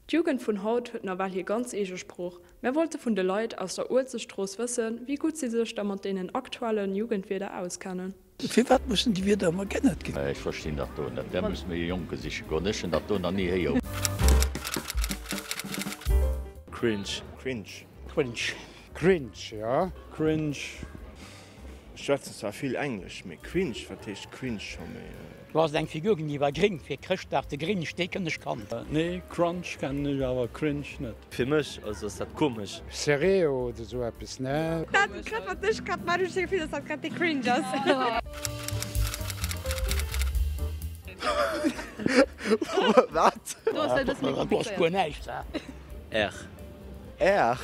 D'Jugend vun haut huet nawell hir ganz eege Sprooch. Mär wollte vun de Leit aus der Uelzechtstrooss wëssen, wéi gutt si sech da mat deenen aktuellen Jugendwierder auskennen. Firwat mussen déi Wierder ëmmer g'ännert ginn? Ech verstinn dat do net. Där muss méi e Jonke siche goen. Ech hunn dat do nach ni héieren. Cringe. Cringe. Cringe. Cringe, jo. Cringe. Ech schwätzen zwar vill Englesch, mee cringe, wat heescht cringe scho méi? Do ass et eng Figur ginn, déi war gréng fir Chrëschtdag, de Grinch, dee kënn ech kannt. Nee, Crunch kennen ech, awer Cringe net. Fir mech also ass dat komesch. Serreo oder sou eppes, ne? Dat grad wat ech grad maan, hunn ech de Gefill dass dat grad dee Cringe ass. Wat? Do ass guer näischt, ha? R. R.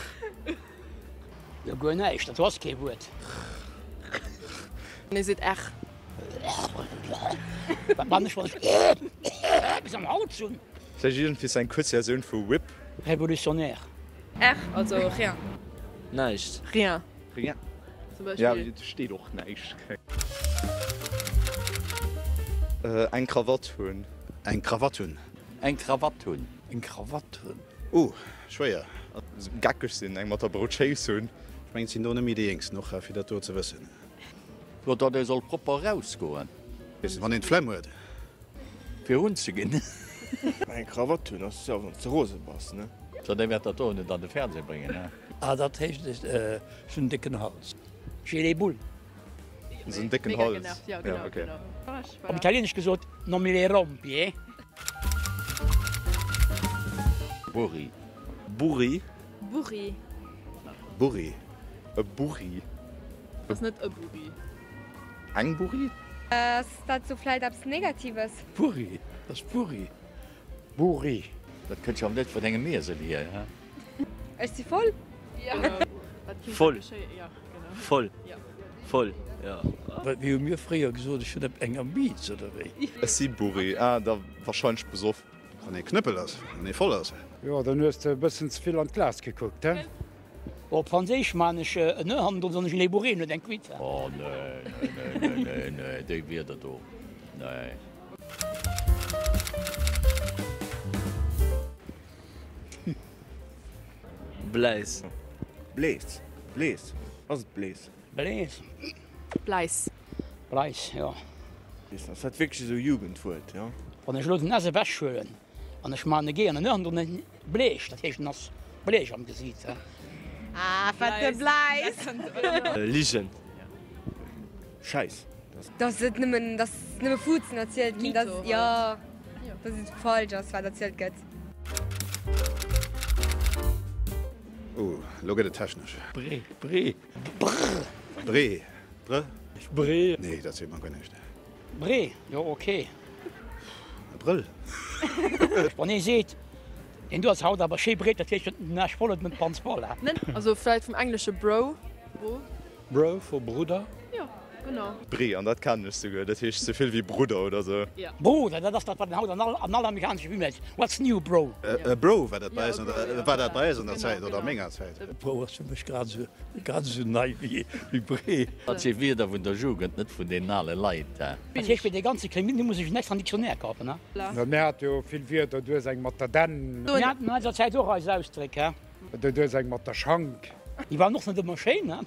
Jo, guer näischt, dat ass kee Wuert. Nee, seet R. Wat man ech, wann ech eppes am Hals hunn? Vläicht iergendwéi sou eng kuerz Versioun vu Whip. Revolutionnaire. R, also rien. Näischt. Rien. Rien. Zum Beispill. Ja, et steet och näischt. Eng Krawatt hunn. Eng Krawatt hunn. Eng Krawatt hunn. Eng Krawatt hunn. Uh, schwéier. Geckeg sinn, eng mat der Brout schéiss hunn. Ech mengen, et sinn do net méi déi Jéngsten och, fir dat do ze wëssen. Jo, datt ee soll propper erausgoen. Wann een d'Flemm huet. Fir unzeginn. Eng Krawatt hunn ass jo, wann s de rose bass, ne? So, dee wäert dat do net an de Fernseh bréngen, he? Ah, dat heescht, ech hunn en décken Hals. J'ai les boules. Esou en décken Hals, jo, ok. Op Italieenesch gesot, Non mi le rompi, eh? Burri. Burri. Burri. Burri. E Burri. Ass net e Burri. Eng Burri? Ass dat sou vläit eppes Negatives? Burri, dat ass Burri. Burri. Dat kënnt jo awer net vun engem Iesel hier, he? Ech si voll. Voll. Voll. Voll, jo. Wéi hu mir fréier gesot, ech hunn eng am Biiz, oder wéi? Ech si Burri. Ah, da warscheinlech besoff. Wann ee Knëppel ass, wann ee voll ass. Jo, dann hues de e bëssen ze vill an d'Glas gekuckt, he? Op Franséisch maan ech en e hannen drun, soen ech en ébourré, net eng Cuite. Oh nee, nee, nee, nee, nee, déi Wierder do, nee. Bleis. Blees, Blees, ass et Blees? Blees. Bleis. Bleis, jo. Ass dat wierklech esou e Jugendwuert, jo? Wann ech elo den S ewech huelen an ech maachen e G an en Ë an drun, bleech, dat heescht en ass bleech am Gesiit. Ah, wat e Bleis! Ligen. Schäiss. Dass et nëmmen, dass nëmme Fuzen erzielt ginn, dass, jo, dass et falsch ass, wat erzielt gëtt. Oh, elo gëtt et technesch. Bree, Bree. Brr. Bree, Brë. Bree. Nee, dat seet mer guer näischt. Bree, jo ok. E Brëll. Wann ee seet, deen do ass haut awer schéi breet, dat heescht, den Aarsch voll huet, net d'Panz voll, ha? Also vläit vum englesche bro, bro. Bro for Brudder? Jo, genau. Bree, an dat kennen ech souguer, dat heescht souvill wéi Brudder oder sou. Bruder, dat ass dat, wat een haut an all, an all amerikanesche Film héiert, What's new, bro? E Bro war dat bei eis an der, war dat bei eis an der Zäit oder a menger Zäit. Bro ass fir mech grad esou, grad esou nei wéi, wéi Bree. Dat si Wierder vun der Jugend, net vun deenen ale Leit. Dat heescht, fir dee ganze Krimi muss ech en extra Dictionnaire kafen, ha? Jo, mir hate jo vill Wierder, du hues eng mat der Dänn. Mir haten an eiser Zäit och eis Ausdréck, ha? Du hues eng mat der Schank. Déi waren och net ëmmer schéin, ha?